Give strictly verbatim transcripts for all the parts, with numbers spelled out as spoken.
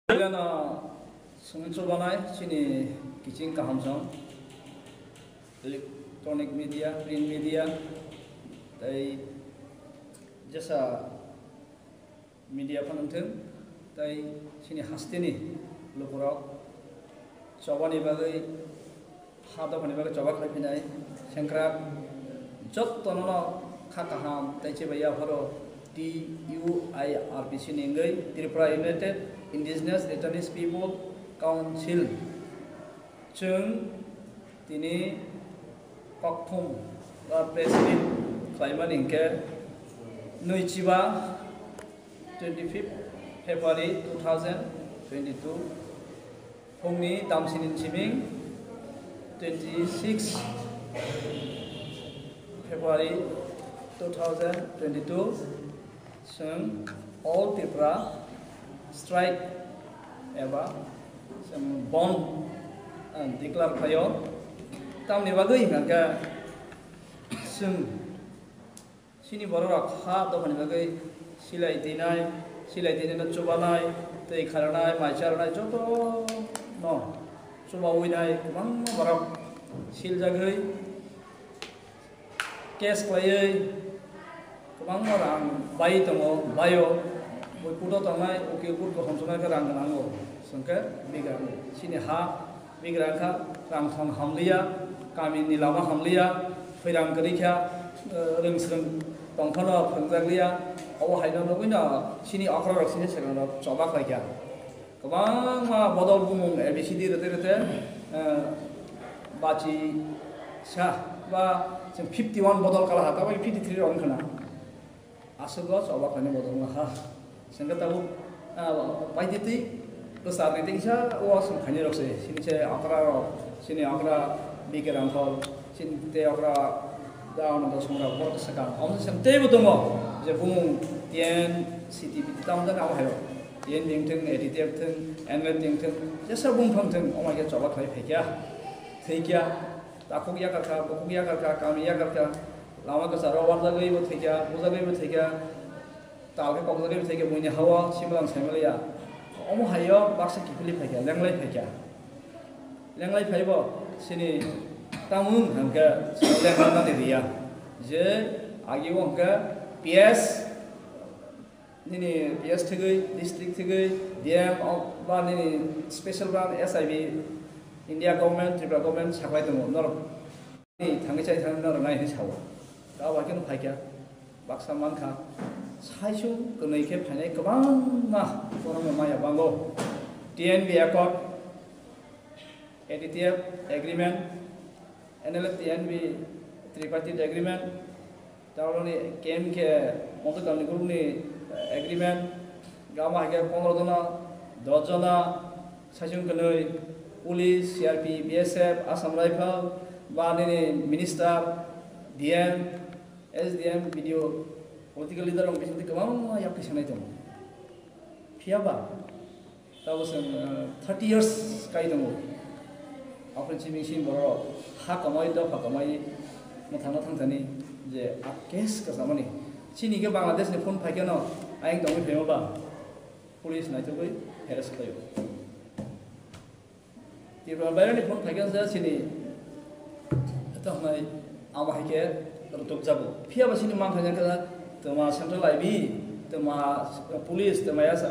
Belano sungwi chubanai chini kiching kahamsong, electronic media, print media, tei jesa media phano wngthwng, tei chini hasteni lukurok chobani bagwi, ha dophani bagwi choba khlai phinai sengkrak jottono no kha kaham tei chibai yapharo T U I R P C ni wngwi Tripura United Indigenous Returnees People Council chwng tini kokthum ba press meet khlaimani hwnkhe nui chiba twenty fifth February two thousand twenty two. Phungni tamsini siming twenty six February two thousand twenty two, chwng All Tripura Strike eba chwng Bandh, ah, declare khlaio. Tamni bagwi hwnkha chwng Chini bororok ha dophani bagwi silai twinai, silai twinai no chubanai, twi kharanai, mai charanai joto no chubawi nai kwbangma borok siljagwi case khlaiwi kwbangma rang bai tongo, baio. Bui kudo tongnai, ukil kut kaham sonai khe rang gwnango, chwngkhe biga chini ha. Bigra kha, rang thong hamliya, kamini lama hamliya, phairang kwrwi kha, eh, rwng swrwng tongphano phwrwngjakliya, obo haino nugwino chini okra rok sini swrwng rok choba khlaikha. Kwbangma bodol bumung A B C D rwtwi rwtwi, eh, bachi sa ba chwng fifty one bodol kala ha, tabuk fifty three rok wngkha na. Aswk o choba khlainai bodol wngkha. Chwngkhe tabuk, ah, paititwi kwcharni tei kisa o chwng khainai rok se. Chini se okra rok, chini okra B K Rangkhol, chini tei okra Daonando Songra borok swkang. Omo se chwng teibo tongo je bumung T N C T B tamo jani abo haio. T N B wngthwng, A D T F thwng, N L F thwng, jesa bumung thwng, omo hai khe choba khlai phaikha, thwikha. Takhuk yakarkha, bukhuk yakarkha, kami yakarkha, lama kwcharo warjagwibo thwikha, bujagwibo thwikha, tal khe kokjagwibo thwikha, buini ha-o simlang saimaliya. Omo hai-o baksa kiphilwi phaikha, lenglai phaikha. Lenglai phaibo chini tamung hwnkhe lenglai nani riya. Je agi-o hwnkhe P S, nini P S thwgwi, district thwgwi, D M o ba nini special branch S I B, India government, Tripura government saklai tongo, norok ni thangwi chai thangwi norok nai hinwi sao. Abo hai kheno phaikha, baksa mankha, saichung kwnwi khe phainai kwbangma borokno maya bango. T N B accord, A D T F agreement, N L F T N B tripartite agreement, Taboroni K M K Montu Kamni group ni agreement, gama hai khe pondro jona, dos jona, saichung kwnwi, police, C R P, B S F, Assam Rifle, ba nini minister, D M, S D M, B D O, political leader rok bisingtwi kwbangma yak thwisanai tongo. Phiya ba, Tabuk chwng, ah, thirty years kai tongo. Aphuru chini sini borok ha kamai, dopha kamai, mwthangna thangthani je a case kwchamani. Chini khe Bangladesh ni phone phaikhe no ayang tongwi phaima ba police naitugwi arrest khlaio. Tripura bairani phone phaikhe se chini Tamo hai amo hai khe rwtwk jago. Phiya ba chini mankha jang khe twma central I B, twma police, twma S,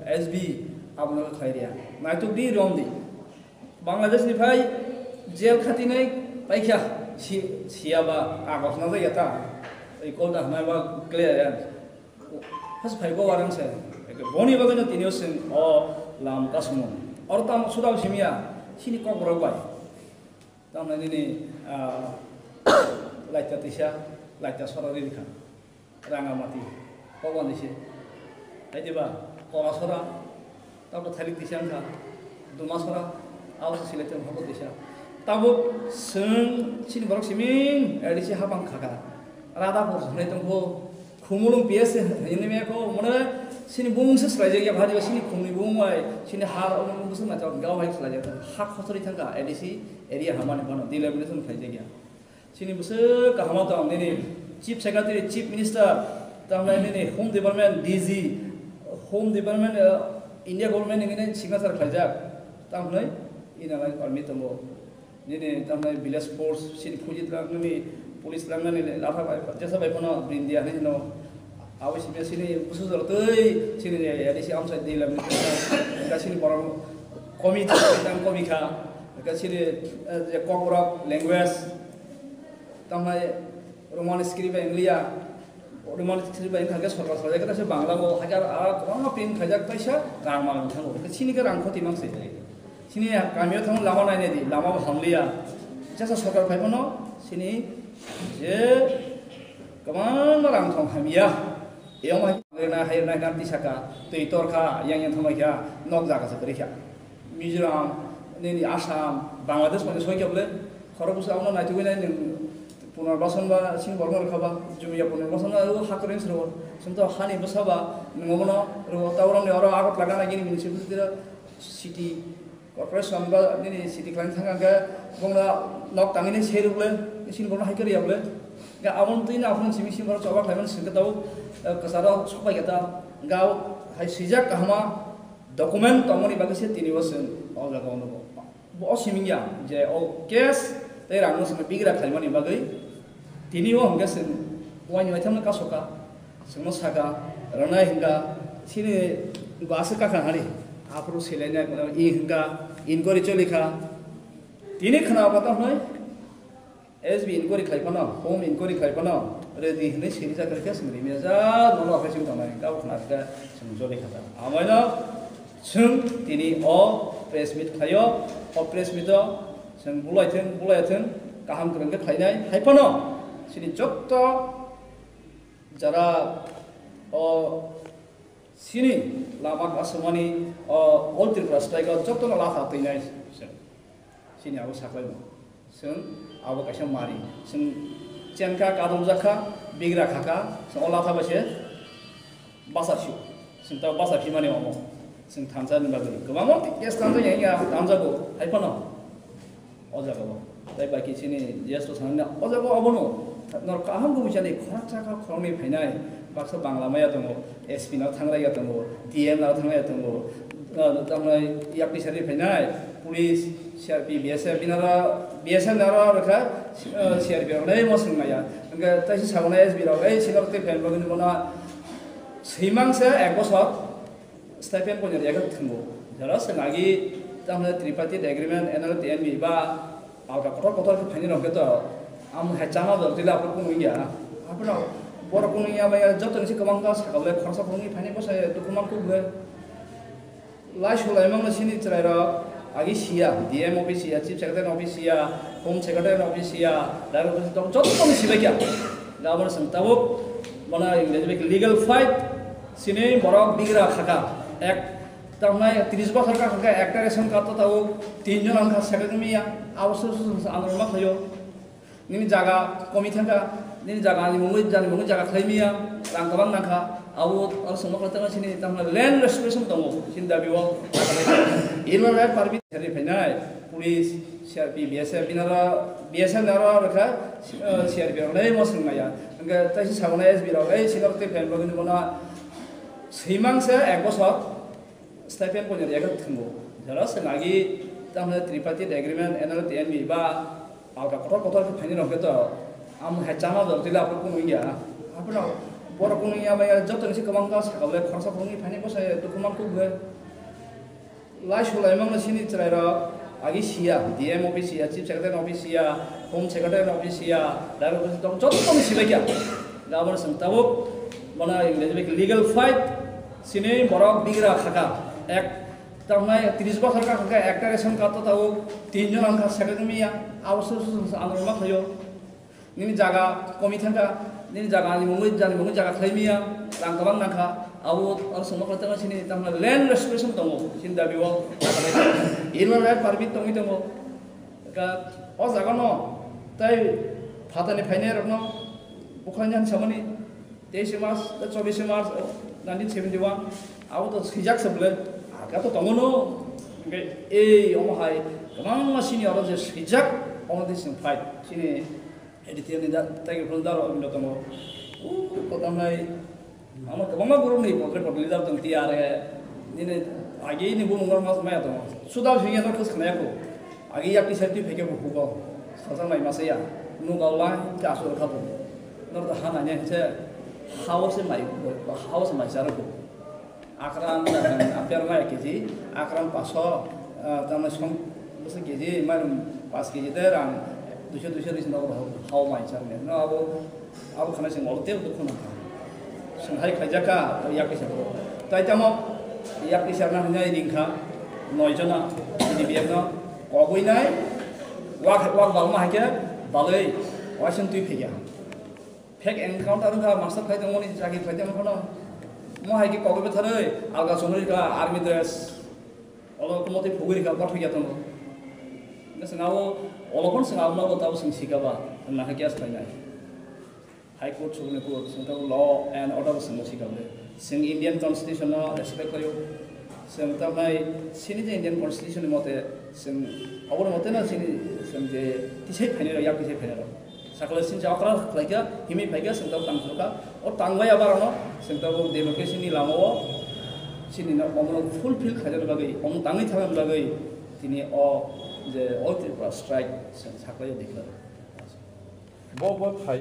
S B, abono khlai riya. Naituk di, rom di. Bangladesh ni phai jail khatinai paikha si, siya ba kagoj na jaya ta. Ei kol da hwnai ba clear ya. Has phai go warang se. Eke boni bagwi no tini o sing o lam kasmo. Or tam sudam simya. Chini kok borok bai. Tamni nini, ah, laita tisa, laita sora ri kha. Rangamati, Kokbandi se. Hai diba, Kolasora, tabuk thalik tisa wngkha. Dumasora, abo se Silaiton habo tisa. Tabuk chwng chini borok siming, A D C hapang khaka. Radhapur hwnwi tongkho. Khumulwng P S hinwi maya kho, mane chini bumung se swlaijak ya, bhari chini khumni bumung bai, chini ha, omo bwswk naithok, gao hai swlaijak, ha khochori thangkha, A D C area hamani phano, delimitation khlaijak ya. Chini bwswk kaham tong, nini Chief Secretary, Chief Minister, tamni nini Home Department, D G, Home Department, eh, India government ni hwnwi signature khlaijak, tamo hwnwi ina lai permit tongo. Nini tamo hwnwi village force, sini phuji tlangnani, police tlangnani latha bai, jesa bai phano India ni hino. Abo simi sini busu jor twi sini A D C amsai di lam ni. Ka sini borok komi tang komi kha. Ka sini, eh, je Kokborok language, tamo hwnwi Roman script bai wngya. Roman script bai wngkha khe sorkar salai khe Bangla bo hakhe aro, aro kwbangma print khaijak paisa rang mal wngkha. Sini khe rang khoti mang se. Sini kamio thang lama nainai di, lama bo hamliya. Jesa sorkar phai phano sini je kwbangma rang thong hamya. Eyang hai na hai na ganti saka, twi torkha, yang yang thangkha, nok jaga se kwrwi kha. Mizoram, nini Assam, Bangladesh mane soi kya bole, khoro busa ono naitugwi nai nwng punorbasan ba sini borno rwkha ba, jumia punorbasan ba o hakring sro. Sumto hani bwsa ba nwng obono rwo, ta oroni oro Agartala gana gini municipality city corporation ba nini city khlaina thang khe bongna nok tangini sei rwle, sini borno hai kwrwi ya bole. Ga abon twi na aphun simi simi borok choba khlaiman singkhe tau, eh, kwcharo sopai khe ta. Ga hai swijak kahama document tongmani bagwi se tini bo chwng o jaga o nugo. Bo o siming ya je o case tei rang no simi bigra khlaimani bagwi tini o hwnkhe chwng waini waithamno kasoka, chwngno saka, rwnai hwnkha, sini bo aswk kakha hari, aphuru silainai, i hwnkha, inquiry choli kha. Tini khna kata hwnwi S B inquiry khlai phano, home inquiry khlai phano, ready hwnwi sini jakha khe chwng rimya jak, nono aphai chwng tongnai, kabo khna khe chwng joli kha ta. Amaino chwng tini o press meet khlaio, o press meet o chwng bulai thwng, bulai thwng, kaham kwrwng khe khlainai, hai phano chini jotto jara o Sini lama kasumani o All Tripura Strike o jotono latha twinai se. Sini abo saklaimo. Chwng abo kaisa mari. Chwng chenkha, kadumjakha, bigra khakha, chwng o latha bai se basa phio. Chwng ta basa phimani omo. Chwng thansa ni bagwi. Kwbangma case thansa ya, ya thansa bo. Hai phano. O jaga o. Tai baki chini G S to sanani o jaga o abono. Nor kaham bo buchani khoroksa kha khoroknwi phainai. Baksa Bangla maya tongo, S P no thangraiya tongo, D M no thangraiya tongo. Ah, tamnai yakni sari phainai, police, C R P, B S F, binara, B S F nara rokha, ah, C R P rok nai mo swng maya. Hingke taisi sagonai S B rok, ei sinor tei phainai bagwi ni bono swimang se ek bosor. Stipend poino riya khe thwngo. Jora chwng agi tamni tripartite agreement, N L T N B ba alka kotor kotor khe phaini rok khe to, amo hai chama jor tila aphuru kunu ya. Aphuru borok kunu ya ba ya joto ni se kwbang ta sakha le khoroksa phuru ni phaini bwsa dukhu man kuk le. Lai sulai mang sini chwrai rok agi siya, D M office siya, Chief Secretary office siya, Home Secretary office siya, Driver office joto ni sibai kya. Gabon chwng tabuk bono English bai legal fight. Sini borok bigra khaka. Ek, tamnai tris bosor ka khaka ekta ration card to tabuk tin jon ang kha second miya. Abo su su su ano ma khayo. Nini jaga komi thangka, nini jaga ni mungwi jani mungwi jaga khlai miya. Rang kabang nangkha. Abo ang songma kha tama sini tamna land restoration tongo. Sini dabi o. Inward permit sari phainai. Police, C R P, B S F, binara, B S F nara rokha, eh, C R P rok nai mo swng maya. Hingke taisi sagonai S B rok, ei sinor tei phaini bagwi ni bono swimang se ek bosor stipend poino riya khe thwngo. Jora chwng agi tamni tripartite agreement, N L T N B ba alka kotor kotor khe phaini rok khe to, amo hai chama jor tila aphuru kunu ya. Aphuru borok kunu ya ba ya joto ni se kwbang ta sakha le khoroksa phuru ni phaini bwsa dukhu man kuk le. Lai sulai mang sini chwrai rok agi siya, D M office siya, Chief Secretary office siya, Home Secretary office siya, Driver office tong joto ni sibai kya. Gabon chwng tabuk bono English bai legal fight sini borok bigra khaka. Ek, tamnai tris bosor ka khaka ekta ration card to tabuk tin jon ang kha second miya. Abo su su su ano ma khayo. Nini jaga komi thangka, nini jaga ni mungwi jani mungwi jaga khlai miya, rang kabang nangkha, abo ang songma kha tama sini tamna land restoration tongo, sini dabi o. Inward permit tongwi tongo. Ka o jaga no tai phatani phainai rok no bukhlai nani samani teis March, chobbish March, nineteen seventy one, abo to swijak se bole, aga to tongo no. Hingke ei omo hai kwbangma sini oro je swijak, omo de sing phai. Sini Editorial ni da-, tei phone daro abino tongo. U, kotam nai. Ama kwbangma group ni portrait portrait leader tong T R A. Nini Agi ni bumung no mas maya tongo. Sudal hinge no khus khnaya ko. Agi yak tisar twi pheke bo hugo. Sasa mai masa ya. Nu gau la ke asur kha bo. Nor da hana ne se. Hawa se mai. Hawa se mai sar ko. Akran, eh, apiar mai kg. Akran paso. Tamai som. Bese kg mai pas kg de rang. Duiso duiso ris no hawa mai sar ne. No abo. Abo khana sing olo tel dukhu nang. Sing hai khaijaka, yak kisa bo. Tai tamo, yak kisa na hanya ringkha, noi jona, ini biar no, kogui nai, wak, wak balma haike, balai, waising tui phega. Fake encounter wngkha, master khai tongmani, chakri khai tongmani, mo haike kogui betharoi, alga chumri ka, army dress, olo kumotwi phugui rika, kothoi ya tongo. Sing abo, olo kon sing abo no bo tabo sing sikaba, na haike as khai nai. High Court, Supreme Court, chwng tabuk law and order chwng no sikha le. Chwng Indian Constitution no respect khlaio. Chwng tabnai chini je Indian Constitution ni mote chwng aboni mote no chini chwng je tisai phainai rok, yak tisai phainai rok. Sakle chini je okra khlaikha, himwi phaikha, chwng tabuk tang phurukha. O tangbai abar no chwng tabuk democracy ni lama o chini no omo no fulfill khaina bagwi, omo tangwi thangna bagwi tini o je All Tripura strike chwng saklaio declare. Bo bo thai.